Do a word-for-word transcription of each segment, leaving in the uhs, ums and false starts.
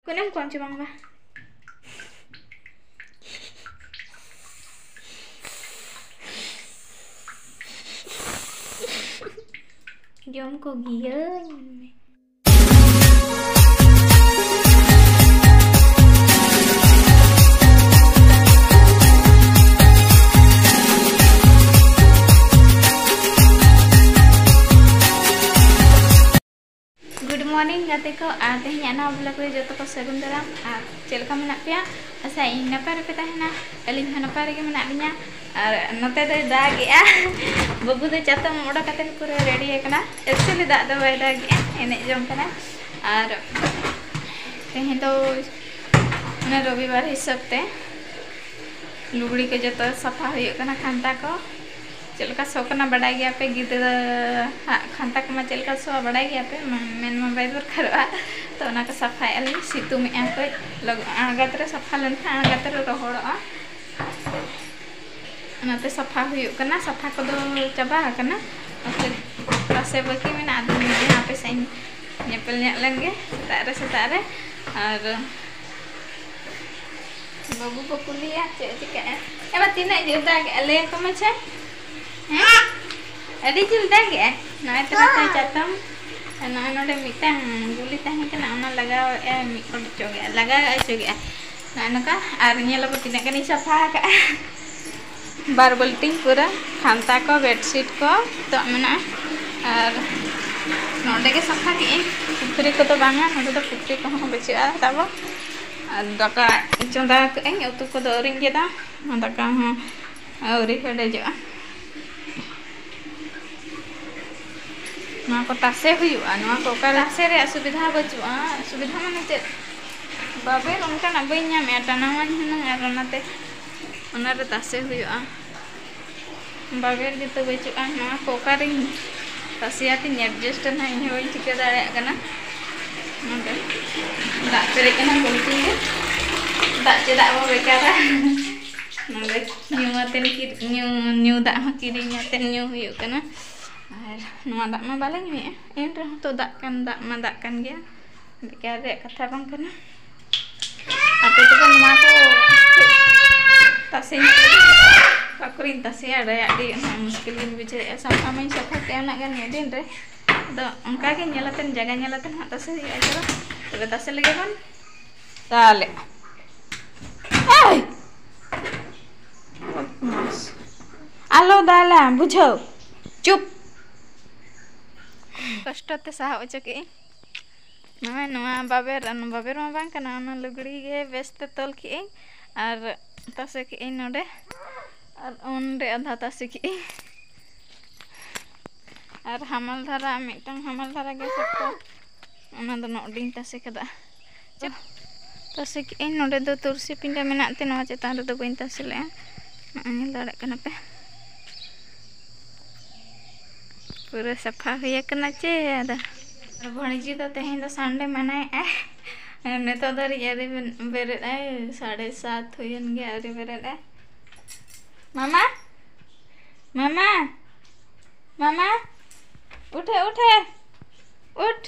ᱠᱚᱱᱮᱢ ᱠᱚᱢ ᱪᱚ ᱵᱟᱝ ᱵᱟ? ᱡᱚᱢ ᱠᱚ ᱜᱤᱭᱟᱹᱧ᱾ Good morning ᱜᱟᱛᱮ ᱠᱚ, ᱟᱨ ᱛᱮᱦᱮᱧᱟᱜ ᱱᱟᱣᱟ vlog ᱨᱮ ᱡᱚᱛᱚ ᱠᱚ ᱥᱟᱹᱜᱩᱱ ᱫᱟᱨᱟᱢ᱾ ᱟᱨ ᱪᱮᱫ ᱞᱮᱠᱟ ᱢᱮᱱᱟᱜ ᱯᱮᱭᱟ? ᱟᱥᱟᱭᱟᱹᱧ ᱱᱟᱯᱟᱭ ᱨᱮᱯᱮ ᱛᱟᱦᱮᱱᱟ᱾ ᱟᱹᱞᱤᱧ ᱦᱚᱸ ᱱᱟᱯᱟᱭ ᱨᱮᱜᱮ ᱢᱮᱱᱟᱜ ᱞᱤᱧᱟ᱾ ᱟᱨ ᱱᱚᱛᱮ ᱫᱚᱭ ᱫᱟᱜᱮᱜᱼᱟ᱾ ᱵᱟᱹᱵᱩ ᱫᱚ ᱪᱟᱛᱚᱢ ᱚᱰᱚᱠ ᱠᱟᱛᱮ ᱯᱩᱨᱟᱹ ready ᱟᱠᱟᱱᱟ᱾ Actually ᱫᱟᱜ ᱫᱚ ᱵᱟᱭ ᱫᱟᱜᱮᱜᱼᱟ, ᱮᱱᱮᱡ ᱡᱚᱝ ᱠᱟᱱᱟ᱾ ᱟᱨ ᱛᱮᱦᱮᱧ ᱫᱚ ᱢᱟᱱᱮ ᱨᱚᱵᱤᱵᱟᱨ ᱦᱤᱥᱟᱹᱵ ᱛᱮ ᱞᱩᱜᱽᱲᱤ ᱠᱚ ᱡᱚᱛᱚ ᱥᱟᱯᱷᱟ ᱦᱩᱭᱩᱜ ᱠᱟᱱᱟ, ᱠᱷᱟᱱᱛᱟ ᱠᱚ᱾ ᱪᱮᱫ ᱞᱮᱠᱟ ᱥᱚ ᱠᱟᱱᱟ ᱵᱟᱰᱟᱭ ᱜᱮᱭᱟ ᱯᱮ, ᱜᱤᱫᱽᱨᱟᱹ ᱦᱟᱜ ᱠᱷᱟᱱᱛᱟ ᱠᱚᱢᱟ ᱪᱮᱫ ᱞᱮᱠᱟ ᱥᱚᱣᱟ ᱵᱟᱰᱟᱭ ᱜᱮᱭᱟ ᱯᱮ, ᱢᱮᱱ ᱢᱟ ᱵᱟᱭ ᱫᱚᱨᱠᱟᱨᱚᱜᱼᱟ᱾ ᱛᱚ ᱚᱱᱟ ᱠᱚ ᱥᱟᱯᱷᱟᱭᱮᱫᱼᱟ ᱞᱤᱧ, ᱥᱤᱛᱩᱝ ᱮᱫᱼᱟ ᱠᱟᱹᱡ᱾ ᱞᱚᱜ-, ᱟᱬᱜᱟᱛ ᱨᱮ ᱥᱟᱯᱷᱟ ᱞᱮᱱᱠᱷᱟᱱ ᱟᱬᱜᱟᱛ ᱨᱮ ᱨᱚᱦᱚᱲᱚᱜᱼᱟ᱾ ᱚᱱᱟᱛᱮ ᱥᱟᱯᱷᱟ ᱦᱩᱭᱩᱜ ᱠᱟᱱᱟ, ᱥᱟᱯᱷᱟ ᱠᱚᱫᱚ ᱪᱟᱵᱟ ᱟᱠᱟᱱᱟ᱾ ᱟᱯᱮ ᱯᱟᱥᱮ ᱵᱟᱹᱠᱤ ᱢᱮᱱᱟᱜᱼᱟ, ᱟᱫᱚ ᱱᱤᱡᱮ ᱦᱚᱸ ᱟᱯᱮ ᱥᱟᱶ ᱤᱧ ᱧᱮᱯᱮᱞ ᱧᱚᱜ ᱞᱮᱱ ᱜᱮ ᱥᱮᱛᱟᱜ ᱨᱮ, ᱥᱮᱛᱟᱜ ᱨᱮ᱾ ᱟᱨ ᱵᱟᱹᱵᱩ ᱠᱚ ᱠᱩᱞᱤᱭᱟ ᱪᱮᱫ ᱮ ᱪᱤᱠᱟᱹᱜᱼᱟ᱾ ᱮ ᱵᱟ, ᱛᱤᱱᱟᱹᱜ ᱡᱳᱨ ᱫᱟᱜᱮᱜᱼᱟ ᱞᱟᱹᱭ ᱟᱠᱚ ᱢᱮᱥᱮ? ᱦᱮᱸ? ᱟᱹᱰᱤ ᱡᱳᱨ ᱫᱟᱜᱮᱜᱼᱟ᱾ ᱱᱚᱜᱼᱚᱭ ᱛᱚ ᱱᱚᱛᱮ ᱪᱟᱛᱚᱢ, ᱟᱨ ᱱᱚᱜᱼᱚᱭ ᱱᱚᱰᱮ ᱢᱤᱫᱴᱟᱝ ᱜᱩᱞᱤ ᱛᱟᱦᱮᱸ ᱠᱟᱱᱟ, ᱚᱱᱟ ᱞᱟᱜᱟᱣᱮᱜᱼᱟᱭ, ᱢᱤᱫ ᱚᱰᱚᱠ ᱪᱚ ᱜᱮᱜᱼᱟ, ᱞᱟᱜᱟᱣ ᱪᱚ ᱜᱮᱜᱼᱟ᱾ ᱱᱚᱜᱼᱚᱭ ᱱᱚᱝᱠᱟ᱾ ᱟᱨ ᱧᱮᱞ ᱟᱵᱚ ᱛᱤᱱᱟᱹᱜ ᱜᱟᱱᱤᱧ ᱥᱟᱯᱷᱟ ᱟᱠᱟᱜᱼᱟ᱾ ᱵᱟᱨ ᱵᱟᱹᱞᱴᱤᱱ ᱯᱩᱨᱟᱹ ᱠᱷᱟᱱᱛᱟ ᱠᱚ, bedsheet ᱠᱚ ᱡᱚᱛᱚᱣᱟᱜ ᱢᱮᱱᱟᱜᱼᱟ᱾ ᱟᱨ ᱱᱚᱰᱮ ᱜᱮ ᱥᱟᱯᱷᱟ ᱠᱮᱜᱼᱟᱹᱧ, ᱯᱩᱠᱷᱨᱤ ᱠᱚᱫᱚ ᱵᱟᱝᱟ, ᱱᱚᱰᱮ ᱫᱚ ᱯᱩᱠᱷᱨᱤ ᱠᱚᱦᱚᱸ ᱵᱟᱹᱪᱩᱜᱼᱟ ᱛᱟᱵᱚ᱾ ᱟᱨ ᱫᱟᱠᱟ ᱪᱚᱸᱫᱟ ᱠᱟᱜᱼᱟᱹᱧ, ᱩᱛᱩ ᱠᱚᱫᱚ ᱟᱹᱣᱨᱤᱧ ᱜᱮᱫᱟ, ᱫᱟᱠᱟ ᱦᱚᱸ ᱟᱹᱣᱨᱤ ᱦᱮᱰᱮᱡᱚᱜᱼᱟ᱾ ᱱᱚᱣᱟ ᱠᱚ ᱛᱟᱥᱮ ᱦᱩᱭᱩᱜᱼᱟ, ᱱᱚᱣᱟ ᱠᱚ ᱚᱠᱟᱨᱮ ᱛᱟᱥᱮ ᱨᱮᱭᱟᱜ ᱥᱩᱵᱤᱫᱷᱟ ᱵᱟᱹᱪᱩᱜᱼᱟ᱾ ᱥᱩᱵᱤᱫᱷᱟ ᱢᱟᱱᱮ ᱪᱮᱫ? ᱵᱟᱵᱮᱨ ᱚᱱᱠᱟᱱᱟᱜ ᱵᱟᱹᱧ ᱧᱟᱢᱮᱜᱼᱟ, ᱴᱟᱱᱟᱣᱟᱹᱧ ᱦᱩᱱᱟᱹᱝ, ᱟᱨ ᱚᱱᱟᱛᱮ ᱚᱱᱟᱨᱮ ᱛᱟᱥᱮ ᱦᱩᱭᱩᱜᱼᱟ᱾ ᱵᱟᱵᱮᱨ ᱜᱮᱛᱚ ᱵᱟᱹᱪᱩᱜᱼᱟ᱾ ᱱᱚᱣᱟ ᱠᱚ ᱚᱠᱟᱨᱤᱧ ᱛᱟᱥᱮᱭᱟ ᱛᱤᱧ adjust ᱟ ᱱᱟᱦᱟᱜ, ᱤᱧ ᱦᱚᱸ ᱵᱟᱹᱧ ᱴᱷᱤᱠᱟᱹ ᱫᱟᱲᱮᱭᱟᱜ ᱠᱟᱱᱟ᱾ ᱱᱚᱰᱮ ᱫᱟᱜ ᱯᱮᱨᱮᱡ ᱠᱟᱱᱟ ᱵᱟᱹᱞᱛᱤ ᱨᱮ, ᱫᱟᱜ ᱪᱮᱫᱟᱜ ᱵᱚ ᱵᱮᱠᱟᱨᱟ? ᱱᱚᱰᱮ ᱧᱩ ᱟᱛᱮᱱ ᱠᱤᱨ-, ᱧᱩ, ᱧᱩ ᱫᱟᱜ ᱦᱚᱸ ᱠᱤᱨᱤᱧ ᱟᱛᱮᱱ ᱧᱩ ᱦᱩᱭᱩᱜ ᱠᱟᱱᱟ᱾ ᱟᱨ ᱱᱚᱣᱟ ᱫᱟᱜ ᱢᱟ ᱵᱟᱞᱮ ᱧᱩᱭᱮᱫᱼᱟ, ᱮᱱ ᱨᱮᱦᱚᱸ ᱛᱚ ᱫᱟᱜ ᱠᱟᱱ, ᱫᱟᱜ ᱢᱟ ᱫᱟᱜ ᱠᱟᱱ ᱜᱮᱭᱟ᱾ ᱵᱮᱠᱟᱨ ᱨᱮᱭᱟᱜ ᱠᱟᱛᱷᱟ ᱵᱟᱝ ᱠᱟᱱᱟ᱾ ᱟᱯᱮ ᱛᱚᱵᱮ ᱱᱚᱣᱟ ᱠᱚ ᱛᱟᱥᱮ ᱧᱚᱜ ᱞᱟᱹᱜᱤᱫ ᱚᱠᱟ ᱠᱚᱨᱮᱧ ᱛᱟᱥᱮᱭᱟ, ᱟᱹᱰᱤ ᱟᱸᱴ ᱢᱩᱥᱠᱤᱞ ᱜᱤᱧ ᱵᱩᱡᱷᱟᱹᱣᱮᱫᱼᱟ᱾ ᱥᱟᱯᱷᱟ ᱢᱟᱧ ᱥᱟᱯᱷᱟ ᱠᱮᱜᱼᱟ ᱩᱱᱟᱹᱜ ᱜᱟᱱ ᱢᱤᱫ ᱫᱤᱱ ᱨᱮ, ᱟᱫᱚ ᱚᱱᱠᱟ ᱜᱮ ᱧᱮᱞ ᱟᱛᱮᱱ, ᱡᱟᱭᱜᱟ ᱧᱮᱞ ᱟᱛᱮᱱ ᱦᱟᱸᱜ ᱛᱟᱥᱮ ᱦᱩᱭᱩᱜᱼᱟ᱾ ᱪᱚᱞᱚ ᱛᱚᱵᱮ ᱛᱟᱥᱮ ᱞᱮᱜᱮ ᱵᱚᱱ᱾ ᱛᱟᱦᱞᱮ ᱮᱭ! ᱵᱚᱫᱢᱟᱥ᱾ ᱟᱞᱚ ᱫᱟᱞᱟ, ᱵᱩᱡᱷᱟᱹᱣ? ᱪᱩᱯ᱾ ᱠᱚᱥᱴᱚ ᱛᱮ ᱥᱟᱦᱟᱣ ᱦᱚᱪᱚ ᱠᱮᱜᱼᱟᱹᱧ᱾ ᱱᱚᱜᱼᱚᱭ ᱱᱚᱣᱟ ᱵᱟᱵᱮᱨ, ᱟᱨ ᱵᱟᱵᱮᱨ ᱢᱟ ᱵᱟᱝ ᱠᱟᱱᱟ, ᱚᱱᱟ ᱞᱩᱜᱽᱲᱤ ᱜᱮ ᱵᱮᱥ ᱛᱮ ᱛᱚᱞ ᱠᱮᱜᱼᱟᱹᱧ ᱟᱨ ᱛᱟᱥᱮ ᱠᱮᱜᱼᱟᱹᱧ ᱱᱚᱰᱮ, ᱟᱨ ᱚᱸᱰᱮ ᱟᱫᱷᱟ ᱛᱟᱥᱮ ᱠᱮᱜᱼᱟᱹᱧ᱾ ᱟᱨ ᱦᱟᱢᱟᱞ ᱫᱷᱟᱨᱟ, ᱢᱤᱫᱴᱟᱝ ᱦᱟᱢᱟᱞ ᱫᱷᱟᱨᱟ ᱜᱮ ᱥᱚᱠᱛᱚ, ᱚᱱᱟ ᱫᱚ ᱱᱚᱰᱮᱧ ᱛᱟᱥᱮ ᱠᱟᱫᱟ᱾ ᱛᱟᱥᱮ ᱠᱮᱜᱼᱟᱹᱧ᱾ ᱱᱚᱰᱮ ᱫᱚ ᱛᱩᱨᱥᱤ ᱯᱤᱸᱰᱟᱹ ᱢᱮᱱᱟᱜ ᱛᱮ ᱱᱚᱣᱟ ᱪᱮᱛᱟᱱ ᱨᱮᱫᱚ ᱵᱟᱹᱧ ᱛᱟᱥᱮ ᱞᱮᱜᱼᱟ᱾ ᱱᱚᱜᱼᱚᱭ ᱧᱮᱞ ᱫᱟᱲᱮᱭᱟᱜ ᱠᱟᱱᱟ ᱯᱮ, ᱯᱩᱨᱟᱹ ᱥᱟᱯᱷᱟ ᱦᱩᱭ ᱟᱠᱟᱱᱟ ᱪᱮ᱾ ᱟᱫᱚ ᱟᱨ ᱵᱷᱚᱬᱡᱤ ᱫᱚ ᱛᱮᱦᱮᱧ ᱫᱚ ᱥᱟᱱᱰᱮ ᱢᱟᱱᱟᱣᱮᱫᱼᱟᱭ᱾ ᱱᱤᱛᱚᱜ ᱫᱷᱟᱹᱨᱤᱡ ᱟᱹᱣᱨᱤ ᱵᱮᱨᱮᱫ ᱟᱭ, ᱥᱟᱲᱮ ᱥᱟᱛ ᱦᱩᱭᱮᱱ ᱜᱮᱭᱟ, ᱟᱹᱣᱨᱤ ᱵᱮᱨᱮᱫ ᱟᱭ᱾ ᱢᱟᱢᱟ, ᱢᱟᱢᱟ, ᱢᱟᱢᱟ, ᱩᱴᱷᱮ, ᱩᱴᱷᱮ, ᱩᱴ᱾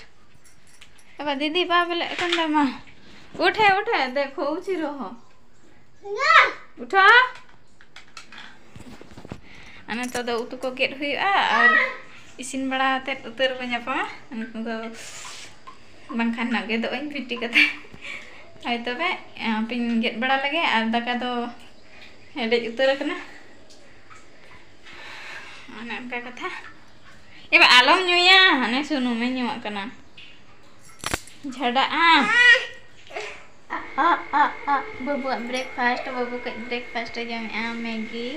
ᱮ ᱵᱟ, ᱫᱤᱫᱤ ᱵᱟ ᱵᱚᱞᱮ ᱮᱠᱷᱚᱱ ᱫᱚ ᱢᱟ᱾ ᱩᱴᱷᱮ, ᱩᱴᱷᱮ, ᱫᱮᱠᱷᱳ, ᱩᱪᱤ ᱨᱚᱦᱚ᱾ ᱩᱴᱷᱟ᱾ ᱟᱨ ᱱᱤᱛᱚᱜ ᱫᱚ ᱩᱛᱩ ᱠᱚ ᱜᱮᱫ ᱦᱩᱭᱩᱜᱼᱟ ᱟᱨ ᱤᱥᱤᱱ ᱵᱟᱲᱟ ᱠᱟᱛᱮᱫ ᱩᱛᱟᱹᱨ ᱵᱚ ᱧᱟᱯᱟᱢᱟ᱾ ᱱᱤᱛᱚᱜ ᱫᱚ ᱵᱟᱝᱠᱷᱟᱱ ᱱᱟᱜ ᱜᱮᱫᱚᱜ ᱟᱹᱧ ᱵᱷᱤᱴᱤ ᱠᱟᱛᱮ᱾ ᱦᱳᱭ ᱛᱚᱵᱮ, ᱟᱯᱮᱧ ᱜᱮᱫ ᱵᱟᱲᱟ ᱞᱮᱜᱮ ᱟᱨ ᱫᱟᱠᱟ ᱫᱚ ᱦᱮᱰᱮᱡ ᱩᱛᱟᱹᱨ ᱟᱠᱟᱱᱟ᱾ ᱚᱱᱮ ᱚᱱᱠᱟ ᱠᱟᱛᱷᱟ᱾ ᱮ ᱵᱟ, ᱟᱞᱚᱢ ᱧᱩᱭᱟ, ᱦᱟᱱᱮ ᱥᱩᱱᱩᱢᱮ ᱧᱩᱣᱟᱜ ᱠᱟᱱᱟ᱾ ᱡᱷᱟᱰᱟᱜ ᱟᱢ᱾ ᱟ, ᱟ, ᱟ, ᱟ, ᱵᱟᱹᱵᱩᱣᱟᱜ breakfast, ᱵᱟᱹᱵᱩ ᱠᱟᱹᱡ breakfast ᱮ ᱡᱚᱢᱮᱜᱼᱟ, ᱢᱮᱜᱤ᱾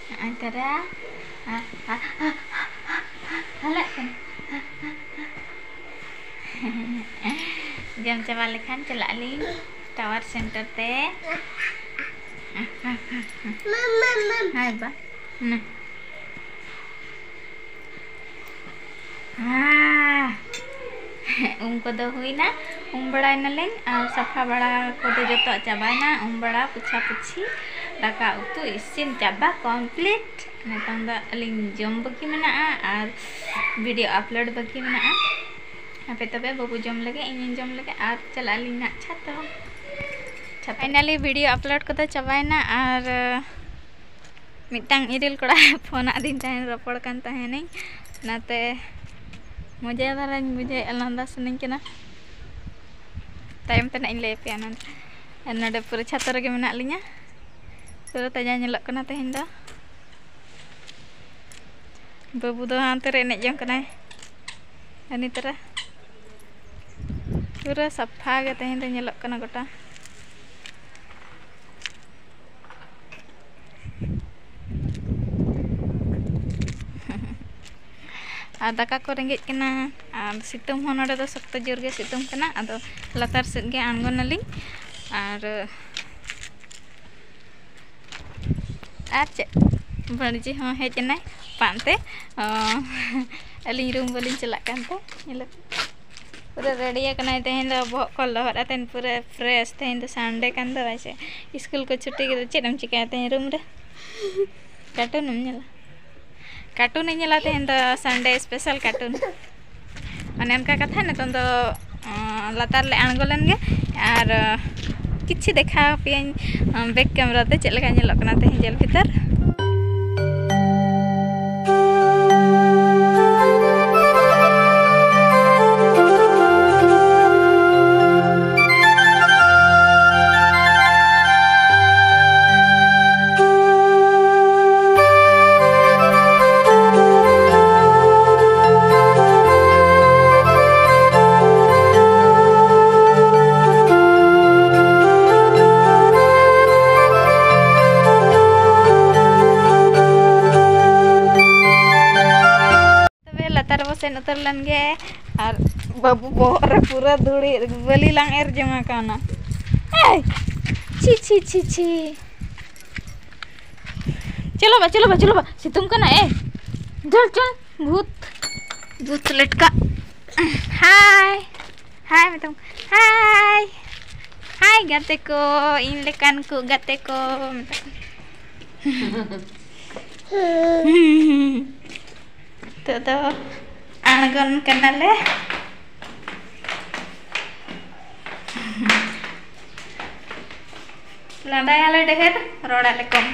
ᱱᱚᱜᱼᱚᱭ ᱛᱟᱨᱟ᱾ ᱟ, ᱟ, ᱟ, ᱦᱟᱞᱟᱜ ᱠᱟᱱᱟ᱾ ᱡᱚᱢ ᱪᱟᱵᱟ ᱞᱮᱠᱷᱟᱱ ᱪᱟᱞᱟᱜ ᱟᱹᱞᱤᱧ tower center ᱛᱮ᱾ ᱦᱳᱭ ᱵᱟ᱾ ᱱᱟ᱾ ᱟᱦ, ᱩᱢ ᱠᱚᱫᱚ ᱦᱩᱭᱱᱟ, ᱩᱢ ᱵᱟᱲᱟᱭᱱᱟᱞᱤᱧ ᱟᱨ ᱥᱟᱯᱷᱟ ᱵᱟᱲᱟ ᱠᱚᱫᱚ ᱡᱚᱛᱚᱣᱟᱜ ᱪᱟᱵᱟᱭᱱᱟ, ᱩᱢ ᱵᱟᱲᱟ, ᱯᱳᱪᱷᱟ ᱯᱳᱪᱷᱤ, ᱫᱟᱠᱟ ᱩᱛᱩ ᱤᱥᱤᱱ ᱪᱟᱵᱟ complete᱾ ᱱᱤᱛᱚᱝ ᱫᱚ ᱟᱹᱞᱤᱧ ᱡᱚᱢ ᱵᱟᱹᱠᱤ ᱢᱮᱱᱟᱜᱼᱟ ᱟᱨ video upload ᱵᱟᱹᱠᱤ ᱢᱮᱱᱟᱜᱼᱟ᱾ ᱦᱟᱯᱮ ᱛᱚᱵᱮ, ᱵᱟᱹᱵᱩ ᱡᱚᱢ ᱞᱮᱜᱮ, ᱤᱧᱤᱧ ᱡᱚᱢ ᱞᱮᱜᱮ, ᱟᱨ ᱪᱟᱞᱟᱜ ᱟᱹᱞᱤᱧ ᱱᱟᱦᱟᱜ ᱪᱷᱟᱛ ᱨᱮᱦᱚᱸ᱾ ᱪᱷᱟᱛ ᱨᱮ᱾ Finally video upload ᱠᱚᱫᱚ ᱪᱟᱵᱟᱭᱮᱱᱟ, ᱟᱨ, ᱟᱸ, ᱢᱤᱫᱴᱟᱝ ᱤᱨᱤᱞ ᱠᱚᱲᱟ ᱯᱷᱳᱱ ᱟᱹᱫᱤᱧ ᱛᱟᱦᱮᱱ, ᱨᱚᱯᱚᱲ ᱠᱟᱱ ᱛᱟᱦᱮᱱᱤᱧ, ᱚᱱᱟᱛᱮ ᱢᱚᱡᱟ ᱫᱷᱟᱨᱟᱧ ᱵᱩᱡᱷᱟᱹᱣᱮᱫᱼᱟ, ᱞᱟᱸᱫᱟ ᱥᱟᱱᱟᱧ ᱠᱟᱱᱟ᱾ ᱛᱟᱭᱚᱢ ᱛᱮ ᱱᱟᱜ ᱤᱧ ᱞᱟᱹᱭ ᱟᱯᱮᱭᱟ ᱚᱱᱟ ᱫᱚ᱾ ᱟᱨ ᱱᱚᱰᱮ ᱯᱩᱨᱟᱹ ᱪᱷᱟᱛᱟ ᱨᱮᱜᱮ ᱢᱮᱱᱟᱜ ᱞᱤᱧᱟ, ᱯᱩᱨᱟᱹ ᱛᱟᱡᱟ ᱧᱮᱞᱚᱜ ᱠᱟᱱᱟ ᱛᱮᱦᱮᱧ ᱫᱚ᱾ ᱵᱟᱹᱵᱩ ᱫᱚ ᱦᱟᱱᱛᱮ ᱨᱮ ᱮᱱᱮᱡ ᱡᱚᱝ ᱠᱟᱱᱟᱭ, ᱦᱟᱹᱱᱤ ᱛᱟᱨᱟ᱾ ᱯᱩᱨᱟᱹ ᱥᱟᱯᱷᱟ ᱜᱮ ᱛᱮᱦᱮᱧ ᱫᱚ ᱧᱮᱞᱚᱜ ᱠᱟᱱᱟ ᱜᱚᱴᱟ᱾ ᱟᱨ ᱫᱟᱠᱟ ᱠᱚ ᱨᱮᱸᱜᱮᱡ ᱠᱟᱱᱟ, ᱟᱨ ᱥᱤᱛᱩᱝ ᱦᱚᱸ ᱱᱚᱰᱮ ᱫᱚ ᱥᱚᱠᱛᱚ ᱡᱳᱨ ᱜᱮ ᱥᱤᱛᱩᱝ ᱠᱟᱱᱟ᱾ ᱟᱫᱚ ᱞᱟᱛᱟᱨ ᱥᱮᱫ ᱜᱮ ᱟᱬᱜᱚᱱᱟᱞᱤᱧ, ᱟᱨ ᱟᱨ ᱪᱮᱫ, ᱵᱟᱹᱬᱡᱤ ᱦᱚᱸ ᱦᱮᱡ ᱮᱱᱟᱭ ᱯᱟᱱᱛᱮ᱾ ᱚ, ᱟᱹᱞᱤᱧ ᱨᱩᱢ ᱵᱟᱹᱞᱤᱧ ᱪᱟᱞᱟᱜ ᱠᱟᱱ ᱛᱮ, ᱧᱮᱞᱚᱜ ᱯᱩᱨᱟᱹ ᱨᱮᱰᱤ ᱟᱠᱟᱱᱟᱭ ᱛᱮᱦᱮᱧ ᱫᱚ, ᱵᱚᱦᱚᱜ ᱠᱚ ᱞᱚᱦᱚᱫ ᱟᱛᱮᱱ ᱯᱩᱨᱟᱹ ᱯᱷᱨᱮᱥ᱾ ᱛᱮᱦᱮᱧ ᱫᱚ ᱥᱟᱱᱰᱮ ᱠᱟᱱ ᱫᱚ, ᱵᱟᱭ ᱥᱮ? ᱥᱠᱩᱞ ᱠᱚ ᱪᱷᱩᱴᱤ ᱠᱮᱫᱟ, ᱪᱮᱫ ᱮᱢ ᱪᱤᱠᱟᱹᱭᱟ ᱛᱮᱦᱮᱧ ᱨᱩᱢ ᱨᱮ? ᱠᱟᱨᱴᱩᱱ ᱮᱢ ᱧᱮᱞᱟ? ᱠᱟᱨᱴᱩᱱ ᱤᱧ ᱧᱮᱞᱟ ᱛᱮᱦᱮᱧ ᱫᱚ, ᱥᱟᱱᱰᱮ ᱥᱯᱮᱥᱟᱞ ᱠᱟᱨᱴᱩᱱ᱾ ᱚᱱᱮ ᱚᱱᱠᱟ ᱠᱟᱛᱷᱟ, ᱱᱤᱛᱚᱝ ᱫᱚ, ᱚᱸ, ᱞᱟᱛᱟᱨ ᱞᱮ ᱟᱬᱜᱚ ᱞᱮᱱ ᱜᱮ, ᱟᱨ, ᱚᱸ, ᱠᱤᱪᱷᱤ ᱫᱮᱠᱷᱟᱣ ᱟᱯᱮᱭᱟᱹᱧ, ᱚᱸ, ᱵᱮᱠ ᱠᱮᱢᱨᱟ ᱛᱮ ᱪᱮᱫ ᱞᱮᱠᱟ ᱧᱮᱞᱚᱜ ᱠᱟᱱᱟ ᱛᱮᱦᱮᱧ ᱡᱮᱞ ᱵᱷᱤᱛᱟᱹᱨ᱾ ᱛᱚᱵᱮ ᱞᱟᱛᱟᱨ ᱨᱮᱵᱚ ᱥᱮᱱ ᱩᱛᱟᱹᱨ ᱞᱮᱱ ᱜᱮ᱾ ᱟᱨ ᱵᱟᱹᱵᱩ ᱵᱚᱦᱚᱜ ᱨᱮ ᱯᱩᱨᱟᱹ ᱫᱷᱩᱲᱤ ᱵᱟᱹᱞᱤ ᱞᱟᱝ ᱮᱨ ᱡᱚᱝ ᱟᱠᱟᱱᱟ᱾ ᱮᱭ! ᱪᱷᱤ, ᱪᱷᱤ, ᱪᱷᱤ, ᱪᱷᱤ᱾ ᱪᱚᱞᱚ ᱵᱟ, ᱪᱚᱞᱚ ᱵᱟ, ᱪᱚᱞᱚ ᱵᱟ, ᱥᱤᱛᱩᱝ ᱠᱟᱱᱟ᱾ ᱮ, ᱪᱚᱞ, ᱪᱚᱞ, ᱵᱷᱩᱛ, ᱵᱷᱩᱛ ᱞᱮᱴᱠᱟ᱾ ᱦᱟᱭ, ᱦᱟᱭ ᱢᱮᱛᱟᱢ, ᱦᱟᱭ, ᱦᱟᱭ ᱜᱟᱛᱮ ᱠᱚ, ᱤᱧ ᱞᱮᱠᱟᱱ ᱠᱚ ᱜᱟᱛᱮ ᱠᱚ ᱢᱮᱛᱟ ᱠᱚ᱾ ᱱᱤᱛᱚᱜ ᱫᱚ ᱟᱬᱜᱚᱱ ᱠᱟᱱᱟᱞᱮ᱾ ᱞᱟᱸᱫᱟᱭᱟᱞᱮ ᱰᱷᱮᱨ, ᱨᱚᱲᱟᱞᱮ ᱠᱚᱢ᱾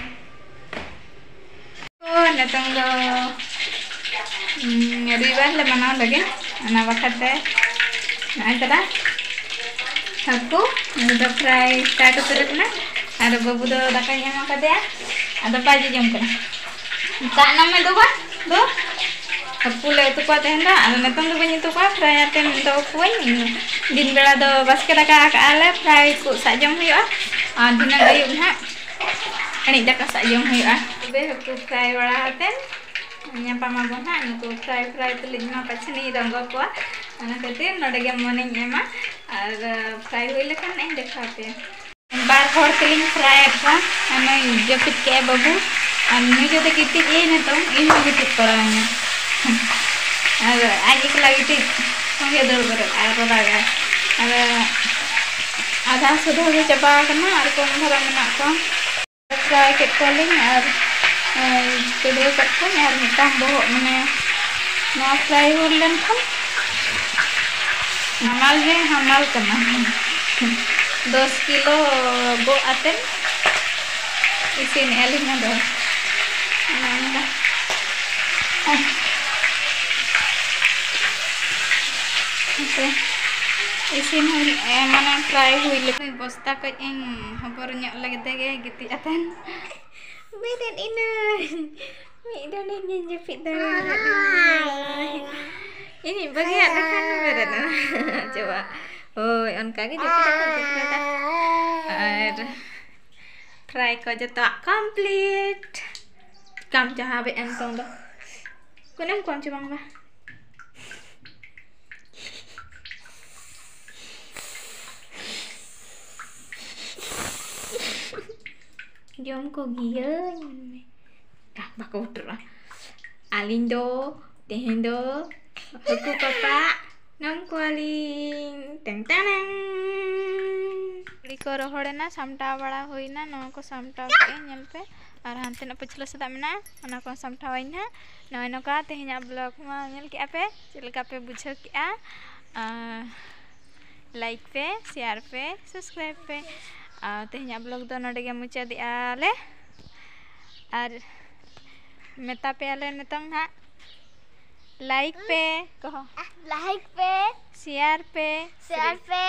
ᱛᱚ, ᱱᱤᱛᱚᱝ ᱫᱚ, ᱩᱸ, ᱨᱚᱵᱤᱵᱟᱨ ᱞᱮ ᱢᱟᱱᱟᱣ ᱞᱟᱹᱜᱤᱫ, ᱚᱱᱟ ᱵᱟᱠᱷᱨᱟ ᱛᱮ ᱱᱚᱜᱼᱚᱭ ᱛᱟᱞᱟ ᱦᱟᱹᱠᱩ, ᱩᱱᱤ ᱫᱚ ᱯᱷᱨᱟᱭ ᱥᱴᱟᱨᱴ ᱩᱛᱟᱹᱨ ᱟᱠᱟᱱᱟ᱾ ᱟᱨ ᱵᱟᱹᱵᱩ ᱫᱚ ᱫᱟᱠᱟᱧ ᱮᱢ ᱟᱠᱟᱫᱮᱭᱟ, ᱟᱫᱚ ᱵᱟᱭ ᱡᱚᱡᱚᱢ ᱠᱟᱱᱟ᱾ ᱫᱟᱜ ᱱᱟᱢᱮ ᱫᱚ ᱵᱟ, ᱫᱚ ᱦᱟᱹᱠᱩ ᱞᱮ ᱩᱛᱩ ᱠᱚᱣᱟ ᱛᱮᱦᱮᱧ ᱫᱚ᱾ ᱟᱫᱚ ᱱᱤᱛᱚᱝ ᱫᱚ ᱵᱟᱹᱧ ᱩᱛᱩ ᱠᱚᱣᱟ, ᱯᱷᱨᱟᱭ ᱟᱛᱮ ᱫᱚᱦᱚ ᱠᱚᱣᱟᱹᱧ᱾ ᱫᱤᱱ ᱵᱮᱲᱟ ᱫᱚ ᱵᱟᱥᱠᱮ ᱫᱟᱠᱟ ᱟᱠᱟᱜᱼᱟ ᱞᱮ, ᱯᱷᱨᱟᱭ ᱠᱚ ᱥᱟᱜ ᱡᱚᱢ ᱦᱩᱭᱩᱜᱼᱟ᱾ ᱟᱨ ᱫᱷᱤᱱᱟᱹᱝ ᱟᱹᱭᱩᱵ ᱱᱟᱦᱟᱜ ᱮᱬᱮᱡ ᱫᱟᱠᱟ ᱥᱟᱜ ᱡᱚᱢ ᱦᱩᱭᱩᱜᱼᱟ᱾ ᱛᱚᱵᱮ ᱦᱟᱹᱠᱩ ᱯᱷᱨᱟᱭ ᱵᱟᱲᱟ ᱠᱟᱛᱮ ᱧᱟᱯᱟᱢ ᱟᱵᱚᱱ ᱦᱟᱸᱜ᱾ ᱱᱩᱠᱩ ᱯᱷᱨᱟᱭ ᱯᱷᱨᱟᱭ ᱛᱩᱞᱩᱡ ᱢᱟ ᱯᱟᱪᱷᱮ ᱞᱤᱧ ᱨᱚᱸᱜᱚ ᱠᱚᱣᱟ, ᱚᱱᱟ ᱠᱷᱟᱹᱛᱤᱨ ᱱᱚᱰᱮ ᱜᱮ ᱢᱚᱱᱮᱧ ᱮᱢᱟ᱾ ᱟᱨ ᱯᱷᱨᱟᱭ ᱦᱩᱭ ᱞᱮᱠᱷᱟᱱ ᱤᱧ ᱫᱮᱠᱷᱟᱣ ᱯᱮᱭᱟ᱾ ᱵᱟᱨ ᱦᱚᱲ ᱛᱮᱞᱤᱧ ᱯᱷᱨᱟᱭᱮᱫ ᱠᱚᱣᱟ᱾ ᱟᱨ ᱱᱩᱭ ᱡᱟᱹᱯᱤᱫ ᱠᱮᱜᱼᱟᱭ ᱵᱟᱹᱵᱩ, ᱟᱨ ᱱᱩᱭ ᱡᱩᱫᱤ ᱜᱤᱛᱤᱡ ᱮᱭ ᱱᱤᱛᱚᱝ, ᱤᱧ ᱦᱚᱸ ᱜᱤᱛᱤᱡ ᱛᱚᱨᱟᱭᱤᱧᱟ᱾ ᱟᱨ ᱟᱡ ᱮᱠᱞᱟ ᱜᱤᱛᱤᱡ ᱥᱚᱸᱜᱮ ᱫᱟᱹᱲ ᱵᱮᱨᱮᱫ ᱟᱨ ᱨᱟᱜᱟᱭ᱾ ᱟᱨ ᱟᱫᱷᱟ ᱥᱩᱫᱷᱟᱹ ᱜᱮ ᱪᱟᱵᱟ ᱟᱠᱟᱱᱟ, ᱟᱨ ᱠᱚᱢ ᱫᱷᱟᱨᱟ ᱢᱮᱱᱟᱜ ᱠᱚᱣᱟ᱾ ᱯᱷᱨᱟᱭ ᱠᱮᱫ ᱠᱚᱣᱟᱞᱤᱧ ᱟᱨ, ᱮᱸ, ᱪᱟᱹᱰᱣᱟᱹ ᱠᱟᱜ ᱠᱚᱣᱟᱧ ᱟᱨ ᱢᱤᱫᱴᱟᱝ ᱵᱚᱦᱚᱜ, ᱢᱟᱱᱮ, ᱱᱚᱣᱟ ᱯᱷᱨᱟᱭ ᱦᱩᱭ ᱞᱮᱱᱠᱷᱟᱱ ᱦᱟᱢᱟᱞ ᱜᱮ ᱦᱟᱢᱟᱞ ᱠᱟᱱᱟ᱾ ᱫᱚᱥ ᱠᱤᱞᱳ ᱜᱚᱜ ᱟᱛᱮᱫ ᱤᱥᱤᱱᱮᱜᱼᱟ ᱞᱤᱧ ᱟᱫᱚ᱾ ᱚᱱᱮ ᱚᱱᱠᱟ᱾ ᱦᱮᱸᱥᱮ, ᱤᱥᱤᱱ ᱦᱩᱭ, ᱮ, ᱢᱟᱱᱮ ᱯᱷᱨᱟᱭ ᱦᱩᱭ ᱞᱮᱠᱷᱟᱱ ᱵᱚᱥᱛᱟ ᱠᱟᱹᱡ ᱤᱧ ᱦᱚᱵᱚᱨ ᱧᱚᱜ ᱞᱟᱹᱜᱤᱫ ᱛᱮᱜᱮ ᱜᱤᱛᱤᱡ ᱟᱛᱮᱱ᱾ ᱵᱮᱨᱮᱫ ᱮᱱᱟᱹᱧ᱾ ᱢᱤᱫ ᱰᱚᱸᱰᱮᱠ ᱜᱤᱧ ᱡᱟᱹᱯᱤᱫ ᱫᱟᱲᱮᱭᱟᱜ᱾ ᱤᱧᱤᱧ ᱵᱟᱹᱜᱤᱭᱟᱜ ᱞᱮᱠᱷᱟᱱ ᱵᱮᱨᱮᱫ ᱮᱱᱟ᱾ ᱪᱚ ᱵᱟ᱾ ᱦᱳᱭ, ᱚᱱᱠᱟ ᱜᱮ ᱡᱟᱹᱯᱤᱫ ᱟᱠᱚ ᱡᱟᱹᱯᱤᱫᱟ᱾ ᱟᱨ ᱯᱷᱨᱟᱭ ᱠᱚ ᱡᱚᱛᱚᱣᱟᱜ ᱠᱚᱢᱯᱞᱤᱴ᱾ ᱠᱟᱢ ᱪᱟᱦᱟᱣ ᱵᱮ ᱮᱱ ᱛᱚᱝ ᱫᱚ᱾ ᱠᱚᱱᱮᱢ ᱠᱚᱢ ᱪᱚ ᱵᱟᱝ ᱵᱟ᱾ ᱡᱚᱢ ᱠᱚ ᱜᱤᱭᱟᱹᱧ᱾ ᱵᱟᱠᱚ ᱵᱚᱛᱚᱨᱚᱜᱼᱟ᱾ ᱟᱹᱞᱤᱧ ᱫᱚ ᱛᱮᱦᱮᱧ ᱫᱚ ᱦᱟᱹᱠᱩ ᱯᱟᱯᱟᱜ ᱱᱚᱢ ᱠᱚᱣᱟᱞᱤᱧ᱾ ᱴᱮᱝ ᱴᱮᱝ᱾ ᱠᱩᱲᱤ ᱠᱚ ᱨᱚᱦᱚᱲᱮᱱᱟ, ᱥᱟᱢᱴᱟᱣ ᱵᱟᱲᱟ ᱦᱩᱭᱱᱟ᱾ ᱱᱚᱣᱟ ᱠᱚ ᱥᱟᱢᱴᱟᱣ ᱠᱮᱫᱼᱟᱹᱧ, ᱧᱮᱞ ᱯᱮ᱾ ᱟᱨ ᱦᱟᱱᱛᱮᱱᱟᱜ ᱯᱟᱹᱪᱷᱞᱟᱹ ᱥᱮᱫᱟᱜ ᱢᱮᱱᱟᱜᱼᱟ, ᱚᱱᱟ ᱠᱚ ᱥᱟᱢᱴᱟᱣᱟᱹᱧ ᱱᱟᱦᱟᱜ᱾ ᱱᱚᱜᱼᱚᱭ ᱱᱚᱝᱠᱟ ᱛᱮᱦᱮᱧᱟᱜ ᱵᱞᱚᱜ ᱢᱟ ᱧᱮᱞ ᱠᱮᱫᱼᱟ ᱯᱮ, ᱪᱮᱫ ᱞᱮᱠᱟ ᱯᱮ ᱵᱩᱡᱷᱟᱹᱣ ᱠᱮᱫᱼᱟ? ᱟᱨ ᱞᱟᱭᱤᱠ ᱯᱮ, ᱥᱮᱭᱟᱨ ᱯᱮ, ᱥᱟᱵᱥᱠᱨᱟᱭᱤᱵᱽ ᱯᱮ᱾ ᱟᱨ ᱛᱮᱦᱮᱧᱟᱜ ᱵᱞᱚᱜ ᱫᱚ ᱱᱚᱰᱮ ᱜᱮ ᱢᱩᱪᱟᱹᱫᱮᱜᱼᱟ ᱞᱮ᱾ ᱟᱨ ᱢᱮᱛᱟ ᱯᱮᱭᱟᱞᱮ ᱱᱤᱛᱚᱝ ᱱᱟᱦᱟᱜ, ᱞᱟᱭᱤᱠ ᱯᱮ, ᱠᱚᱦᱚᱸ ᱞᱟᱭᱤᱠ ᱯᱮ, ᱥᱮᱭᱟᱨ ᱯᱮ, ᱥᱮᱭᱟᱨ ᱯᱮ,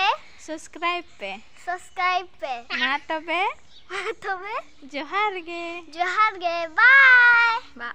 ᱥᱟᱵᱥᱠᱨᱟᱭᱤᱵᱽ ᱯᱮ᱾ ᱥᱟᱵᱥᱠᱨᱟᱭᱤᱵᱽ ᱯᱮ᱾ ᱢᱟ ᱛᱚᱵᱮ ᱢᱟ ᱛᱚᱵᱮ ᱡᱚᱦᱟᱨ ᱜᱮ᱾ ᱡᱚᱦᱟᱨ ᱜᱮ, ᱵᱟᱭ᱾